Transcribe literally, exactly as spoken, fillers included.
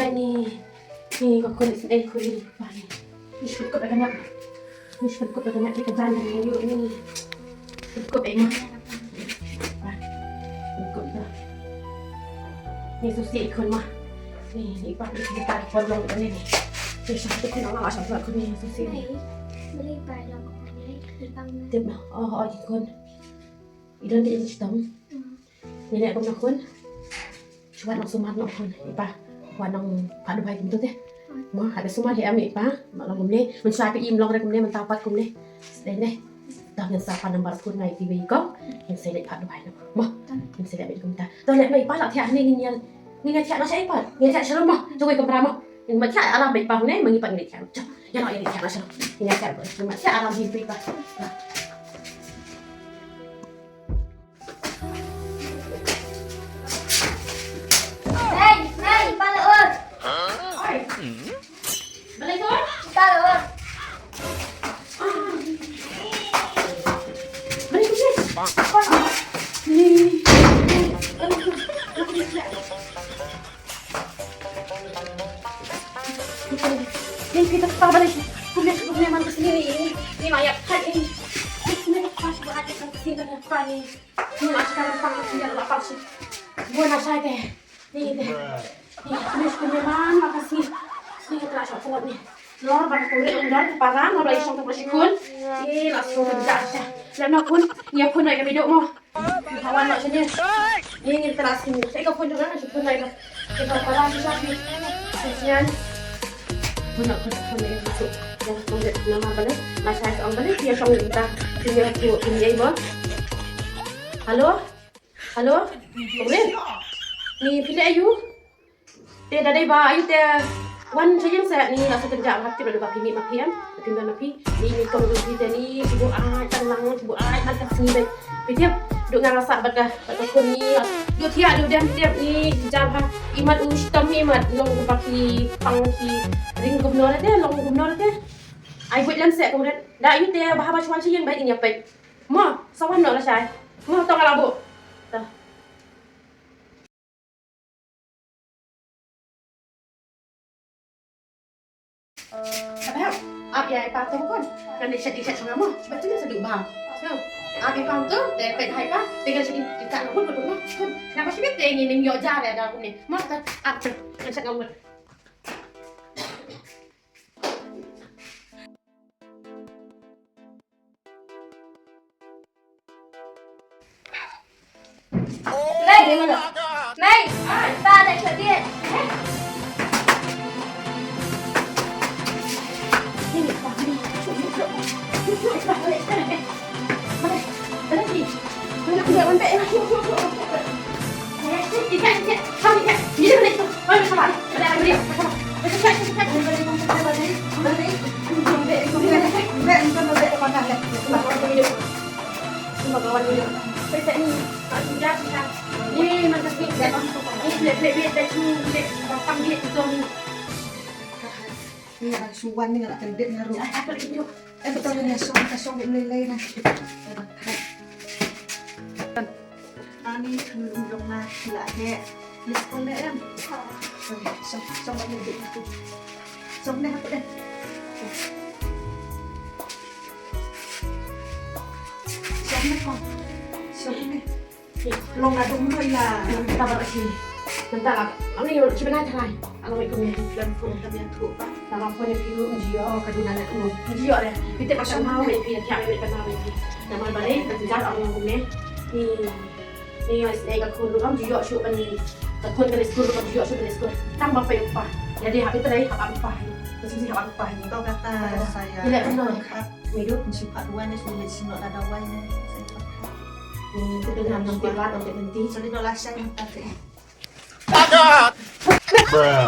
bad ni. Ni ka khun, eh, khun ni. Ba ni. Ni shu kut ka nap. Ni shu kut ka nap, ni ka jan ni yu ni. Shu kut, eh, ma. Ba. Shu kut ba. Ni susi khun ma. Ni, ni ba ni ta khun long ni. Ni shu kut khun long, shu kut khun ni susi. Ni. Beli ba long ni. Ni bang. Tip na. Oh, oh, khun. Ilan di ini sitam. Hmm. Ngi leh kumno khun? Shu wat nang sumar noh khun. I pa, wat nang phah duwai kumto te. Mo, hada sumar hi am i pa. Mat long kumne. Mynshwa phi im long re kumne, mynta pat kumne. Sdei ne. Tang ngin sa pan nambar khun ngai ti wei kong. Ngin sa leit phah duwai noh. Mo, ngin sa leit kumta. To leh i pa, lah thiah ne, ngin ïa, ngin ïa thiah noh sha i pa. Ngin ïa thiah sha ruh mo. Jong i kamra mo. Ngin mat thiah alarm i pa ne, ma ngi pat ngin leit thiah. Jom, ïa noh, ïa leit thiah noh sha ruh. Ngin ïa thiah, ngin mat thiah alarm hi i pa. Hei, hei, i pa la ur. Oi. Balei ka ur? I pa la ur. Balei ka ur? Ni, ni, ni, ni, ni, ni, ni, Man ka sngi ni, ni ma ïa phat ni. Ni ma ïa phat, ba ïa phat ni, ni ma ïa phat ni. Ni ma ïa phat ni, ni ma ïa phat ni. Bun na shai te. Ni te. Ni, ni shkun ni man ma ka sngi. Ni ka tra shop ni. Lor ba ka ri undar ka para, lor ba i shong ka shkun. Ni la shong ka ja sha. Lem na kun, ni kun na ka mido mo. Kawan nak sini. Ni ni teras ni. Saya ka phone juga, saya phone lain. Kita para sisa ni. Kesian. Phone nak phone phone ni tu. Yang phone dia nama balik. Masa saya orang balik dia sama kita. Punya tu punya ibu. Halo. Halo. Boleh? Ni pilih ayu. Te da dei ba ayu te wan sha ïing seh, ni la shu kynjah ba tip da ba phi mih ma phi em, phi mih ma phi. Ni ni kong ruh phi te ni phi buh ai tang lang, phi buh ai mat ka sngi bad phi tip. Duh nga la sah bad ka, bad ka khun ni. Duh thiah duh dem tip ni jar ha. I mat u shitom i mat long ba phi pang phi ring kumno te, long kumno te. Ai buit lem seh kong ret. Da ayu te ba haba shu wan sha ïing bad in ïa peit. Mo, sa wan noh lashai. Mo, tong ala buh. Ta. Ap ïa, ap ïa i pa to khun. Kan dei shet dei shet shuwa mo. Shuwa tu sa duh bang. Ap ïa i pa to, te peit hai pa, te kan shet dei shet shuwa mo, khun, khun. Khun, napa shet te ngi ning ïoh jar ïa da khun ni. Mo ta, ap tu, kan shet ngamut. Mei! Mei! Pa, dei sha biet. Ni nga dang shu wan ni nga la kyndit nga ruh. Eh, betul ni nga shong, ka shong lei lei na. Ani lum lum na la he. Ni sekolah em. Shong shong ni dek tu. Shong ni apa deh? Shong ni kong. Shong ni. Long la dum noi la. Ka ba shi. Nanta la. Am ni shi bana tharai. Ang mai kumne. Lam phone ka biang thu ba. Nama phone phi lu jio ka duna na ku. Jio le. Pite ba sama mai phi, tiang mai ba sama mai phi. Nama ba le ba jar ang kumne. Ni ni mas ne ka khun lu am jio shu ban. Ka khun ka school ka jio shu ban school. Tang ba pa pa. Ya de ha pite dai ha pa pa. Kasi ha pa pa. Kau kata saya. Ile benar. Midup, shu pat wan, shu leit shu noh lada wai ne. Ni tu dengan nanti lat nanti nanti. Sorry, no lah, saya minta tu. Pagat! Bruh.